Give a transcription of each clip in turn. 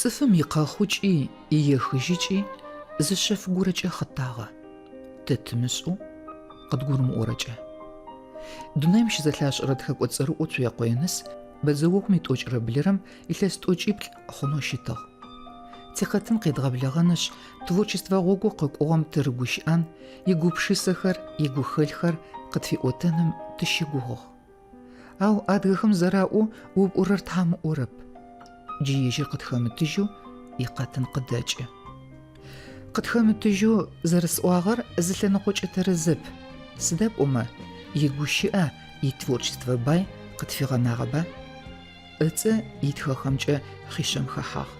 Цӏыфым икъэхъукӏи иехыжьыкӏи зы шъэф горэкӏэ хъытагъэ, тэ тымышӏэу, къыдгурымыӏорэкӏэ. Дунаим щызэлъашӏэрэ тхэкӏо цӏэрыӏоу Цуекъо Юныс бэдзэогъум итӏокӏырэ блырэм илъэс тӏокӏиплӏ хъунэу щытыгъ. Тикъэтын къедгъэблэгъэнышъ, творчествэ гъогоу къыкӏугъэм тырыгущыӏэн, игупшысэхэр, игухэлъхэр къытфиӏотэным тыщыгугъыгъ. Ау адыгэхэм зэраӏоу о пӏорэр Тхьам ыӏорэп. Джы ежьыр къытхэмытыжьэу икъэтын къыдэкӏы. Къытхэмытыжьэу зэрэсӏуагъэр зы лъэныкъокӏэ тэрэзэп, сыда пӏомэ игущыӏэ, итворчествэ бай къытфигъэнагъэба? Ыцӏэ итхыгъэхэмкӏэ хъишъэм хэхьагъ.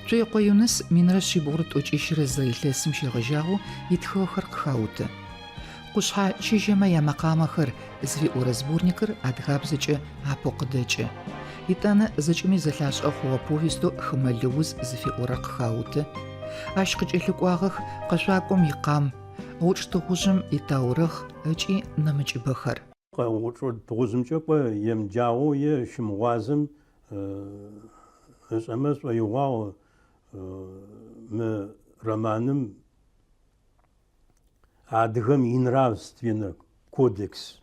Цуекъо Юныс минрэ шъибгъурэ тӏокӏищырэ зы илъэсым щегъэжьагъэу итхыгъэхэр къыхауты. Къушъхьэ чыжьэмэ ямэкъамэхэр зыфиӏорэ сборникыр адыгабзэкӏэ апэу къыдэкӏы. Етӏанэ зэкӏэми зэлъашӏэ хъугъэ повестэу Хымэ лыуз зыфиӏорэр къыхауты. Ащ къыкӏэлъыкӏуагъэх Къэшъуакӏом икъам, Гъучӏ тыгъужъым итаурыхъ ыкӏи нэмыкӏыбэхэр. Гъучӏ тыгъужъымкӏэ кӏо емыджагъэу е щымыгъуазэм ышӏэмэ шӏоигъуагъ мы романым адыгэм инравственнэ кодекс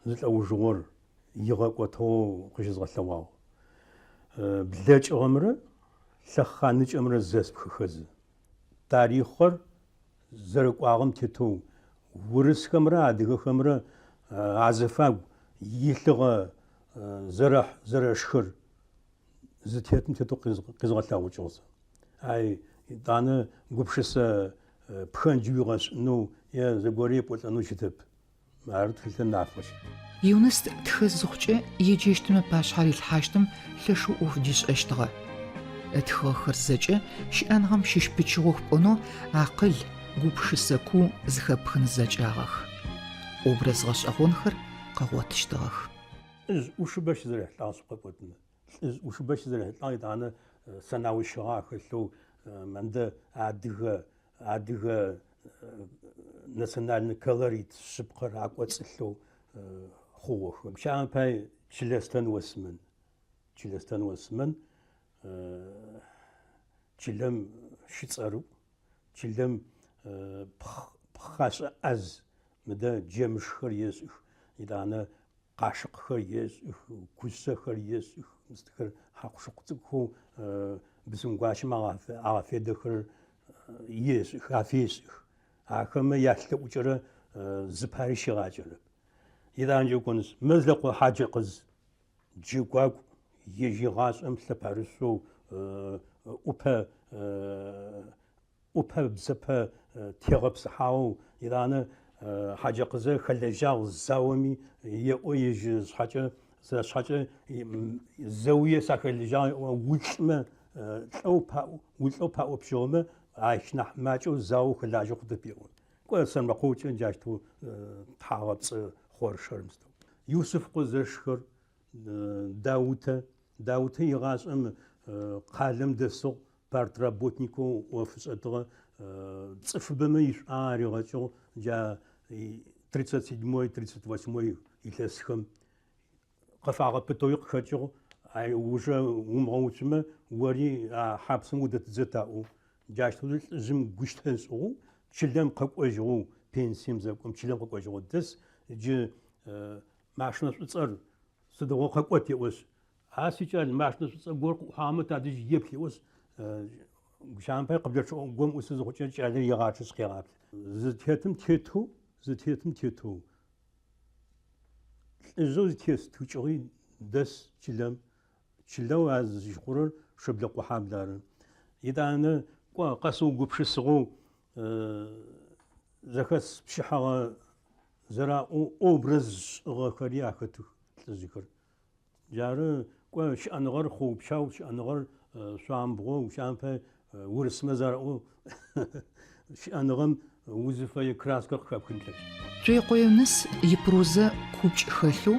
зылӏэужыгъор игъэкӏотыгъэу къыщызгъэлъэгъуагъ. Блэкӏыгъэмрэ лъэхъаныкӏэмрэ зэспхыхэзэ. Тарихъыр зэрэкӏуагъэм тетэу урысхэмрэ адыгэхэмрэ азыфагу илъыгъэ зэрэхь зэрэшхыр зытетым тетэу къизгъэлъэгъукӏыгъ сэ. Ай, етӏанэ гупшысэ пхэндж уигъэшӏынэу е зэгорэм епӏолӏэнэу щытэп. Ары тхылъыр нафэу щыт. Юныс тхэ зыхъукӏэ еджэщтым ыпашъхьэ рилъхьащтым лъэшэу ӏоф дишӏэщтыгъэ. Ытхыгъэхэр зэкӏэ щыӏэныгъэм щыщ пычыгъох пӏонэу акъыл, гупшысэ куу зыхэпхын зэкӏагъэх. Образ гъэшӏэгъонхэр къыгъотыщтыгъэх. Лӏыжъ ӏушыбэ щызэрихьылӏагъ шъыпкъэ пӏотмэ. Лӏыжъ ӏушыбэ щызэрихьылӏагъ етӏанэ сэнаущыгъэ ахэлъэу мандэ адыгэ Адыгэ национальнэ колорит шъыпкъэр акӏоцӏылъэу хъугъэх. Гущыӏэм пай Чылэстэн Осмэн. Чылэстэн Осмэн чылэм щыцӏэрыӏу, чылэм пхъэшӏэ ӏаз, мыдэ джэмышххэр ешӏых, етӏанэ Къашыкъхэр ешӏых, кушъэхэр ешӏых, мыстхэр хьакъу-шыкъу цӏыкӏухэу бысымгуащэм агъэфедэхэрэр ешӏых, афешӏых. Ахэмэ ялъэӏукӏэрэ зыпари щигъакӏэрэп. Етӏанэкӏэ кӏонышъ, Мэзлэкъо Хьаджэкъыз джэгуакӏу, ежь игъашӏэм лъэпэрышъоу ӏупэ ӏупэ-бзэпэ тегъэпсыхьагъэу, етӏанэ Хьаджэкъызэ хэлэжьагъ заоми, еӏо ежь шъхьакӏэ, сэ сшъхьэкӏэ зэуе сахэлэжьагъ еӏо, улӏмэ, лӏэу паӏо, улӏэу паӏо пщыгъэмэ, ащ нахь макӏэу зао хэлажьэ хъутэп еӏо. Кӏо, сэмэркъэукӏэ джащтэу тхьагъэпцӏы хъоршэрым сыдэу. Юсыфкъо зэшхэр, Даутэ, Даутэ игъашӏэм къалэм дэсыгъ, партработникэу ӏоф ышӏэтыгъэ, цӏыфыбэмэ ишӏуагъэ аригъэкӏыгъ джа тридцать седьмой, тридцать восьмой илъэсхэм. Къыфагъэпытэуи къыхэкӏыгъ, ай ужэ умыгъэуцумэ, ори а хьапсым удэтыдзэт аӏоу. Джащ фэдэу лӏыжъым гущтэ ышӏыгъэу, чылэм къэкӏожьыгъэу, пенсием зэкӏом, чылэм къэкӏожьыгъэу дэс, джы машинэ шӏуцӏэр сыдигъо къэкӏот еӏошъ, А сикӏал, машинэ шӏуцӏэ гор къыӏухьагъэмэ тадэжь еплъ еӏошъ, гущыӏэм пае къыблэ чӏыгом ӏусы зыхъукӏэ кӏалэр егъачъэшъ къегъаплъэ. Зытетым тетэу, зытетым тетэу лӏыжъэу зытес тхыкӏыгъи дэс чылэм, чылэу а зыщыхъурэр Шэблэкъохьабл ары. Етӏанэ кӏо къэсыугупшысыгъэу зэхэспщыхьэгъэ зэраӏоу образ шӏыгъэхэри ахэтых лӏыжъхэр. Джары, кӏо, щыӏэныгъэр хъоупщау, щыӏэныгъэр шъуамбгъо, гущыӏэм пае урысмэ зэраӏоу, щыӏэныгъэм узыфэе краскэр къыхэпхын плъэкӏыщт. Цуекъо Юныс ипрозэ купкӏ хэлъэу,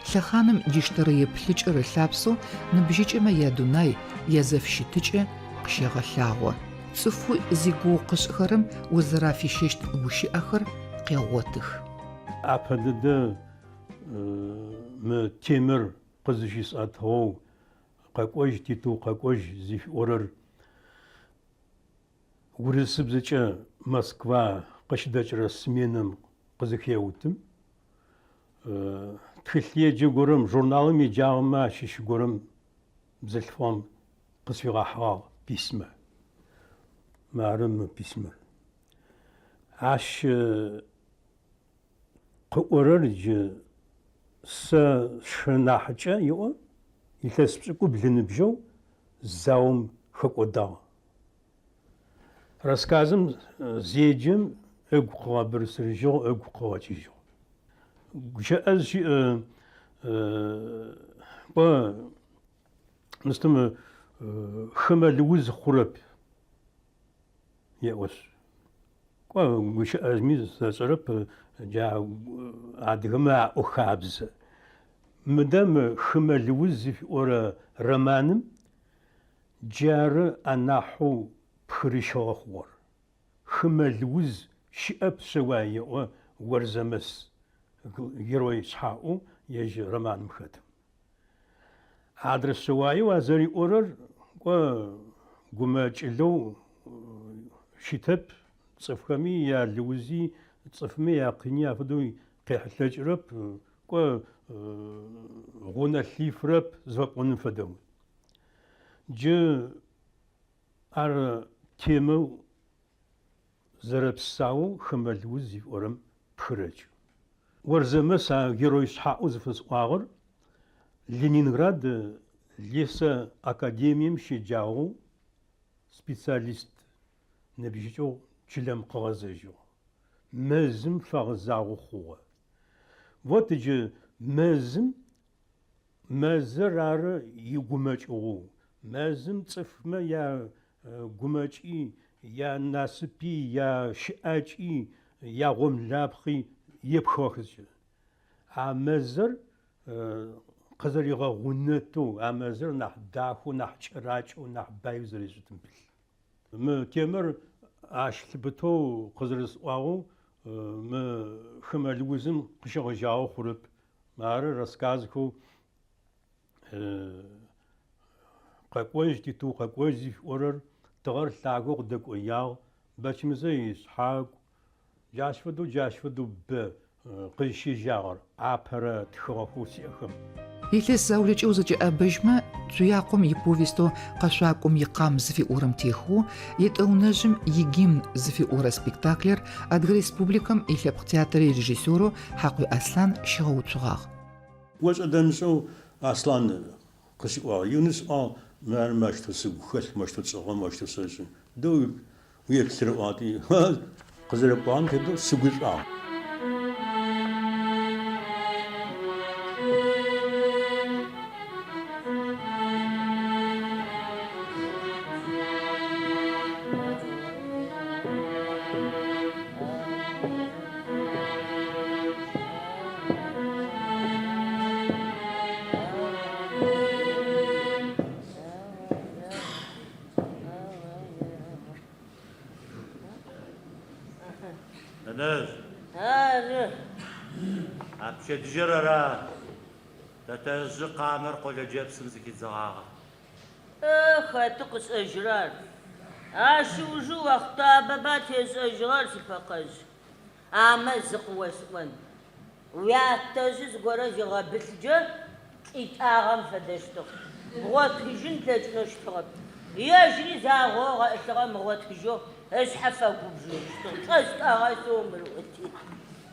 лъэхъаным диштэрэ еплъыкӏэр ылъапсэу ныбжьыкӏэмэ ядунай, язэфыщытыкӏэ къыщегъэлъагъо. Цӏыфэу зигугъу къышӏыхэрэм узэрафищэщт гущыӏэхэр къегъотых. Апэ дэдэ Мы темэр къызыщысӏэтыгъэу, Къэкӏожь, титыу, къэкӏожь зыфиӏорэр урысыбзэкӏэ Москва къыщыдэкӏырэ Сменэм къызыхеутым, тхылъеджэ горэм, журналым еджагъэмэ ащыщ горэм бзылъфыгъэм къысфигъэхьыгъагъ письмэ. Мары мы письмэр. Ащ къыӏорэр джы сэ сшынахьыкӏэ еӏо, илъэс пшӏыкӏубл ыныбжьэу заом хэкӏодагъ. Рассказым зеджэм ыгу къыгъэбырысырыжьыгъ, ыгу къыгъэкӏыжьыгъ. Гущыӏэжъ щыӏ, кӏо, мыстым хымэ лыуз хъурэп еӏошъ. Кӏо, гущыӏэжъми сэ сшӏэрэп, джа адыгэмэ аӏо хабзэ. Мыдэ мы Хымэ лыуз зыфиӏорэ романым Джары анахьэу пхырыщыгъэ хъугъэр. Хымэ лыуз щыӏэп Шъэуай еӏо Орзэмэс герой шъхьаӏэу ежь романым хэтым. Адрэ Шъэуаеу а зэриӏорэр кӏо гумэкӏылэу щытэп, цӏыфхэми ялыузи, цӏыфми якъини афэдэу къехьылъэкӏырэп, кӏо гъунэ лъифырэп зыфэпӏоным фэдэу. Джы ар темэу зэрэпсаоу Хымэ лыуз зыфиӏорэм пхырэкӏы. Орзэмэс а герой шъхьаӏэу зыфэсӏуагъэр Ленинград лесоакадемием щеджагъэу специалист ныбжьыкӏэу чылэм къыгъэзэжьыгъ. Мэзым фэгъэзагъэу хъугъэ. Вот иджы мэзым Мэзыр ары игумэкӏыгъоу. Мэзым цӏыфмэ ягумэкӏи, янасыпи, ящыӏакӏи, ягъомлапхъи епхыгъэх зыкӏэ. А мэзыр къызэригъэгъунэтэу, а мэзыр нахь дахэу, нахь кӏэракӏэу, нахь баеу зэришӏытым пылъ. Мы темэр ащ лъыпытэу къызэрэсӏуагъэу мы хымэ лыузым къыщегъэжьагъэу хъурэп. Мары рассказхэу Къэкӏожь, титыу къэкӏожь зыфиӏорэр, Тыгъэр лъагэу къыдэкӏоягъ, Бэчмызэ ишъхьакӏу, Джащ фэдэу, джащ фэдэу бэ къызщежьагъэр апэрэ тхыгъэхэу сиӏэхэм. Илъэс заулэкӏэ узэкӏэӏэбэжьмэ, Цуякъом иповестэу Къэшъуакӏом икъам зыфиӏорэм техыгъэу Етӏэунэжъым игимн зыфиӏорэ спектаклэр Адыгэ Республикэм и Лъэпкъ театрэ ирежиссерэу Хьакъуй Аслъан щигъэуцугъагъ. Ошӏэ-дэмышӏэу Аслъан къысиӏуагъ, Юныс ыӏуагъ, мары мащтэу сыгу хэлъ, мощтэу тшӏыгъэ, мощтэу сэшӏы. Дэ уеплъырэ ыӏуагъэти, къызэрэпӏуагъэм тетэу сыгушӏуагъ. Нэнэжъ. Ары. А пчэдыжьыр ара тэтэжъы къамэр къолэджэпсым зыхидзэгъагъэр? Э, хэты къышӏэжьырэ ар? Ащ ыужы охътабэба тешӏэжьыгъэр, си Пэкъэжъ. Амэ зы къыосӏон. Уятэжъы зыгорэ зигъэбылъджэ, чӏитӏагъэм фэдэщтыгъ. Бгъотыжьын плъэкӏынэу щытыгъэп. Ежьыри загъо ыгъэӏылъыгъэм ыгъотыжьэу ышъхьэ фэгубжыщтыгъ. Чӏэстӏагъа сэу мыр ыӏоти.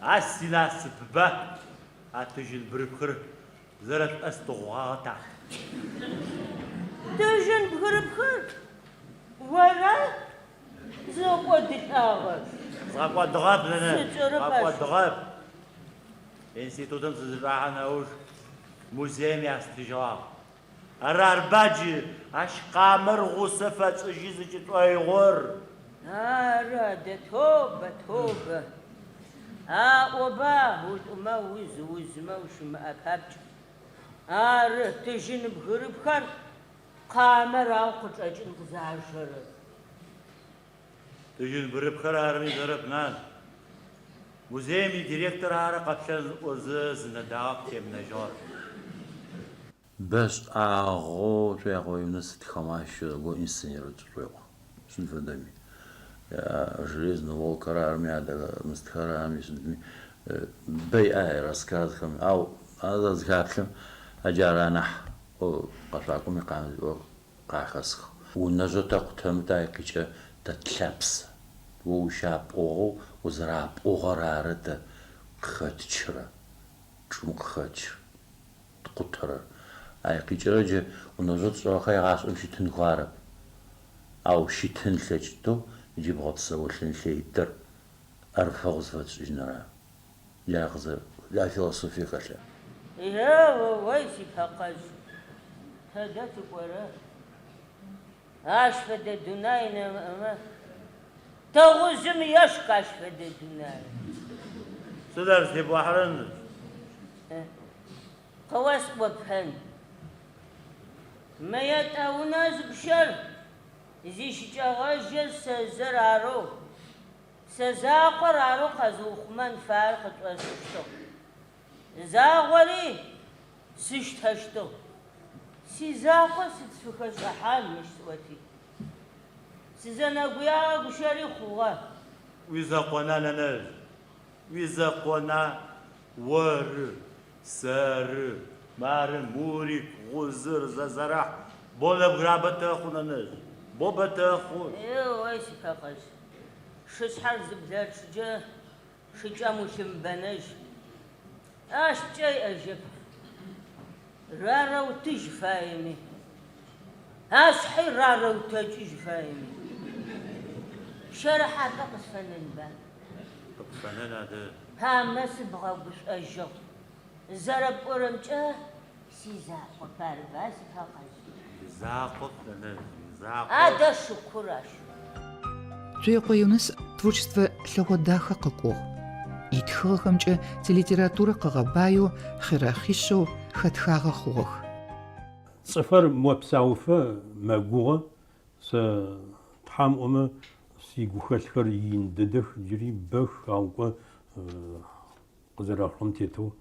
А синасыпба, а тыжьын бгырыпхыр зэрэшӏостыгъугъагъэ, тат. Тыжьын бгырыпхыр ора зыгъэкӏодылӏагъэр? Згъэкӏодыгъэп, нэнэ, Сыкӏэрэп ащ. згъэкӏодыгъэп. Институтым сызычӏахьэ нэуж музеим ястыжьыгъагъ. Ары арба джы ащ къамэр гъусэ фэтшӏыжьы зыкӏытшӏоигъор? Ары адэ, тобэ, тобэ. Аӏоба, улӏымэ уз, узмэ ущымыӏэ папкӏ. Ары, тыжьын бгырыпхэр къамэр ау къычӏэкӏын къызажэрэр. Тыжьын бгырыпхэр арыми сшӏэрэп, нан. Музеим идиректор ары къэплъэн ыӏозэ зынэ дагъэ къытемынэжьыгъэр. Бэшӏагъэу Цуекъо Юныс ытхыгъэмэ ащыщ зыгорэ инсценировать сшӏоигъу. Сыд фэдэми. Железный волкэр арми, адыгэ мыстхэр арми, сыдми, бэ иӏэ рассказхэм. Ау ар зыхаплъэм, джары анахь къэшъуакӏом икъам зыфиӏорэр къахэсхыгъ. Унэжъэу тэкъутэмэ тай къикӏэ тэ тлъапс. О ущапӏугъэу, узэрапӏугъэр ары тэ къыхэтчырэ, чӏым къыхэтчыр, ткъутэрэр. Ай къикӏырэ джы унэжъэу тшӏыгъэхэр егъашӏэм щытынхэу арэп. Ау щытын лъэкӏытэу джы бгъэпсэолъын лъейтэр ӏэрыфэгъу зыфэтшӏыжьыныр ары. Джа къызэ, джа философие хэлъа. Е-о-ой, си Пэкъэжъ, тэдэ тыкӏорэ? Ащ фэдэ дунай нэмыӏэмэ, тыгъужъым ешх ащ фэдэ дунай. Сыд ар зытепӏуахьырэр? Къыосӏопэн. Мы етӏэунэжъ пщэр зищыкӏэгъэжьыр сэ зыр арэу, сэ закъор арэу къэзыухъумэн фаер къытшӏошӏыщтыгъ. Загъори сыщтэщтыгъ. Сизакъо сыд сфыхэшӏыхьан мыщ сӏоти. Сызэнэгуягъэ гущэри хъугъэ. Уизэкъона, нэнэжъ? Уизэкъона, оры, сэры, мары Мурик, Гъузыр, Зэзэрэхь, бо нэбгырабэ тэхъу, нэнэжъ, бо бэ тэхъу. Е-ой, си Пэкъэжъ, шышъхьэр зыблэчъыджэ шыкӏэм улъымыбэнэжь. Ащ пкӏэ иӏэжьэп. Рарэутыжь фаеми, ашъхьи рарэутэкӏыжь фаеми, пщэрыхьапӏэ къысфэнэнба? Къыпфэнэн адэ. Амэ сыбгъэгушӏожьыгъ. Зэрэпӏорэмкӏэ, сизакъоп, арыба, си Пэкъэжъ? Уизакъоп, нэнэжъ, уизакъоп. Адэ шыкур ащ. Цуекъо Юныс творчествэ лъэгъо дахэ къыкӏугъ. Итхыгъэхэмкӏэ тилитературэ къыгъэбаеу, хъирэхъишъэу хэтхагъэ хъугъэх. Цӏыфэр мопсауфэ мэгугъэ, сэ Тхьам ӏомэ сигухэлъхэр ин дэдэх, джыри бэх, ау кӏо къызэрэхъурэм тетэу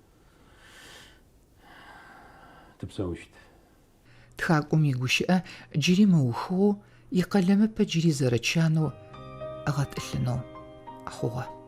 тыпсэущт. Тхакӏом игущыӏэ джыри мыухыгъэу, икъэлэмыпэ джыри зэрэчанэу ыгъэтӏылъынэу хъугъэ.